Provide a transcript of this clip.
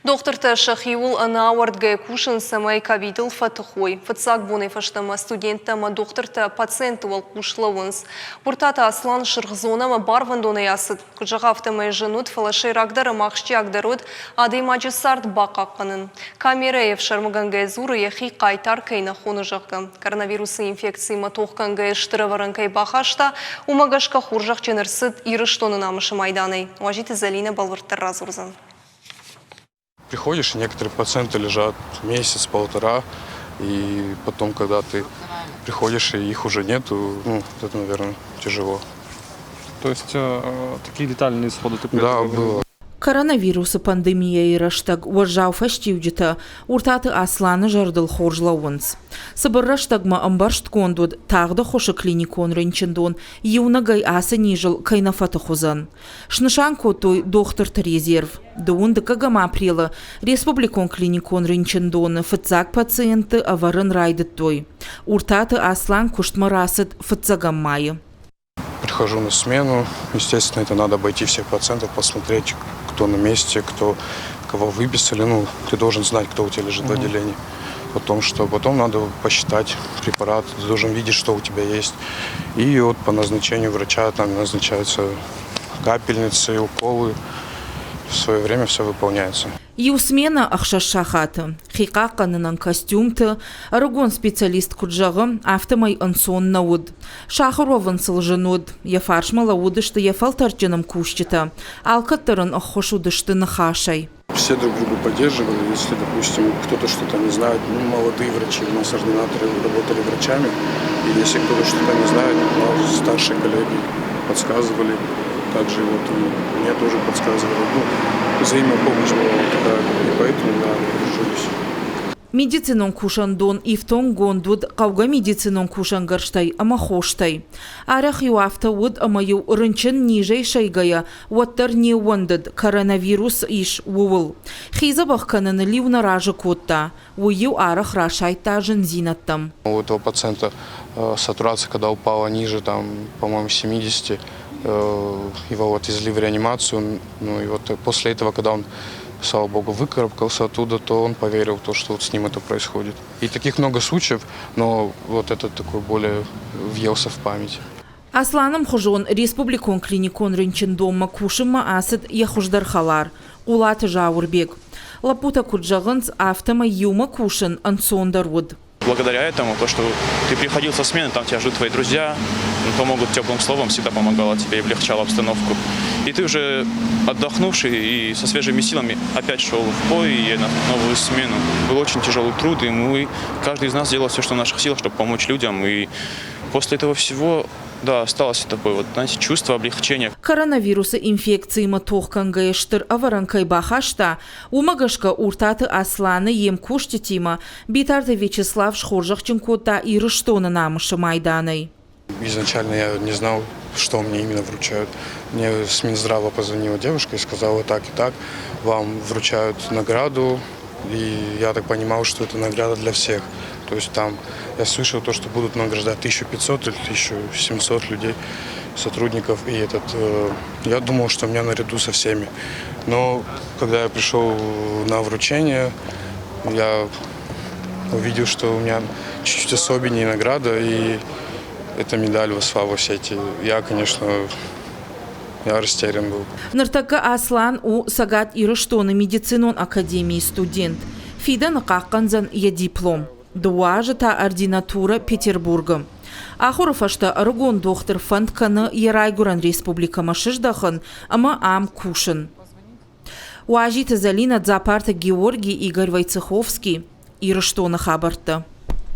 Дохтыртӕ сӕхиуыл ӕнӕауӕрдгӕ кусынц, цӕмӕй ковидыл фӕтых уой. Фыццаг бонӕй фӕстӕмӕ студенттӕ ӕмӕ дохтыртӕ пациентты уӕлхъус лӕууынц. Буртаты Аслан сырх зонӕмӕ барвӕндонӕй ацыд. Куыд зӕгъы, афтӕмӕй зын уыд, фӕлӕ сӕйрагдӕр ӕмӕ ахсджиагдӕр уыд адӕймаджы цард бахъахъхъӕнын. Камерӕйы ӕфсӕрмыгӕнгӕ дзуры, йӕхи хъайтар кӕй нӕ хоны, зӕгъгӕ. Коронавирусы инфекциимӕ тохгӕнгӕйӕ стыр ӕвӕрӕн кӕй бахаста, уымӕ гӕсгӕ хорзӕхджын ӕрцыд Ирыстоны намысы майданӕй. Уазиты Зӕлинӕ бӕлвырддӕр радзурдзӕн. Приходишь, некоторые пациенты лежат месяц, полтора, и потом, когда ты приходишь, и их уже нету, ну, это, наверное, тяжело. То есть такие летальные исходы ты Да, было. Коронавирусы пандемийӕйы рӕстӕг уӕззау фӕстиуджытӕ Уртаты Асланы зӕрдыл хорз лӕууынц. Цыбыр рӕстӕгмӕ ӕмбӕрстгонд уыд, тагъд ӕххуысы клиникон рынчындон иунӕгӕй ацы низыл кӕй нӕ фӕтых уыдзӕн. Снысан кодтой дохтырты резерв. Дыууын дыккӕгӕм апрелы республикон клиникон рынчындоны фыццаг пациентты ӕвӕрын райдыдтой. Уртаты Аслан куыстмӕ рацыд фыццӕгӕм майы. Прихожу на смену. Естественно, это надо обойти всех пациентов, посмотреть, кто на месте, кто, кого выписали. Ну, ты должен знать, кто у тебя лежит в отделении. Потом, что потом надо посчитать препарат, ты должен видеть, что у тебя есть. И вот по назначению врача там назначаются капельницы, уколы. В свое время все выполняется. Иу сменӕ ӕхсӕз сахаты. Хихъахъхъӕнынӕн костюмты, ӕрыгон специалист куыд зӕгъы, афтӕмӕй ӕнцон нӕ уыд. Сахуыр уӕвын сыл зын уыд. Йӕ фарсмӕ лӕууыдысты йӕ фӕлтӕрдджын ӕмкусджытӕ. Алкӕддӕр ын ӕххуыс уыдысты ныхасӕй. Все друг друга поддерживали. Если, допустим, кто-то что-то не знает, ну, молодые врачи, у нас ординаторы работали врачами, и если кто-то что-то не знает, у нас старшие коллеги подсказывали, также вот и мне тоже подсказывали. Ну, взаимопомощь была вот такая, и поэтому, да, дружились. Медицинон кусӕндон ифтонггонд уыд хъӕугӕ медицинон кусӕнгӕрзтӕй ӕмӕ хостӕй. Арӕх-иу афтӕ уыд, ӕмӕ-иу рынчын низӕй сӕйгӕйӕ уӕддӕр не ууӕндыд, коронавирус ис, ууыл. Хи дзӕбӕх кӕныныл-иу нӕ разы кодта, уый-иу арӕх расайдта зындзинӕдтӕм. У этого пациента сатурация, когда упала ниже, там, по-моему, 70, его отвезли в реанимацию. Ну и вот после этого, когда он, слава богу, выкарабкался оттуда, то он поверил в то, что вот с ним это происходит. И таких много случаев, но вот этот такой более въелся в память. Асланы мхуызон республикон клиникон рынчындонмӕ кусынмӕ ацыд йӕ хуыздӕр хӕлар Хъулаты Зауырбег. Лӕппутӕ куыд зӕгъынц, афтӕмӕй иумӕ кусын ӕнцондӕр уыд. Благодаря этому, то, что ты приходил со смены, там тебя ждут твои друзья, ну, помогут теплым словом, всегда помогала тебе и облегчала обстановку. И ты уже отдохнувший и со свежими силами опять шел в бой и на новую смену. Был очень тяжелый труд, и мы, каждый из нас делал все, что в наших силах, чтобы помочь людям. И после этого всего, да, осталось такое вот, знаете, чувство облегчения. Коронавирусы инфекциимӕ тох кӕнгӕйӕ стыр ӕвӕрӕн кӕй бахаста, уымӕ гӕсгӕ Уртаты Асланы йе мкусджытимӕ Битарты Вячеслав схорзӕхджын кодта Ирыстоны намысы майданӕй. Изначально я не знал, что мне именно вручают. Мне с Минздрава позвонила девушка и сказала так и так, вам вручают награду. И я так понимал, что это награда для всех. То есть там я слышал то, что будут награждать 1500 или 1700 людей, сотрудников. И этот, я думал, что меня наряду со всеми. Но когда я пришел на вручение, я увидел, что у меня чуть-чуть особеннее награда, и это медаль во славу Осетии. Я, конечно, я растерян был. Ныртӕккӕ Аслан у Цӕгат Ирыстоны медицинон академийы студент. Фидӕны хъахъхъӕндзӕн йӕ диплом. Дыууӕ азы та ординатурӕ Петербургы. Ахуыры фӕстӕ ӕрыгон дохтыр фӕнд кӕны йӕ райгуырӕн республикӕмӕ сыздӕхын ӕмӕ ам кусын. Уазиты Зӕлинӕ, Дзапарты Георгий, Игорь Войцеховский. Ирыстоны хабӕрттӕ.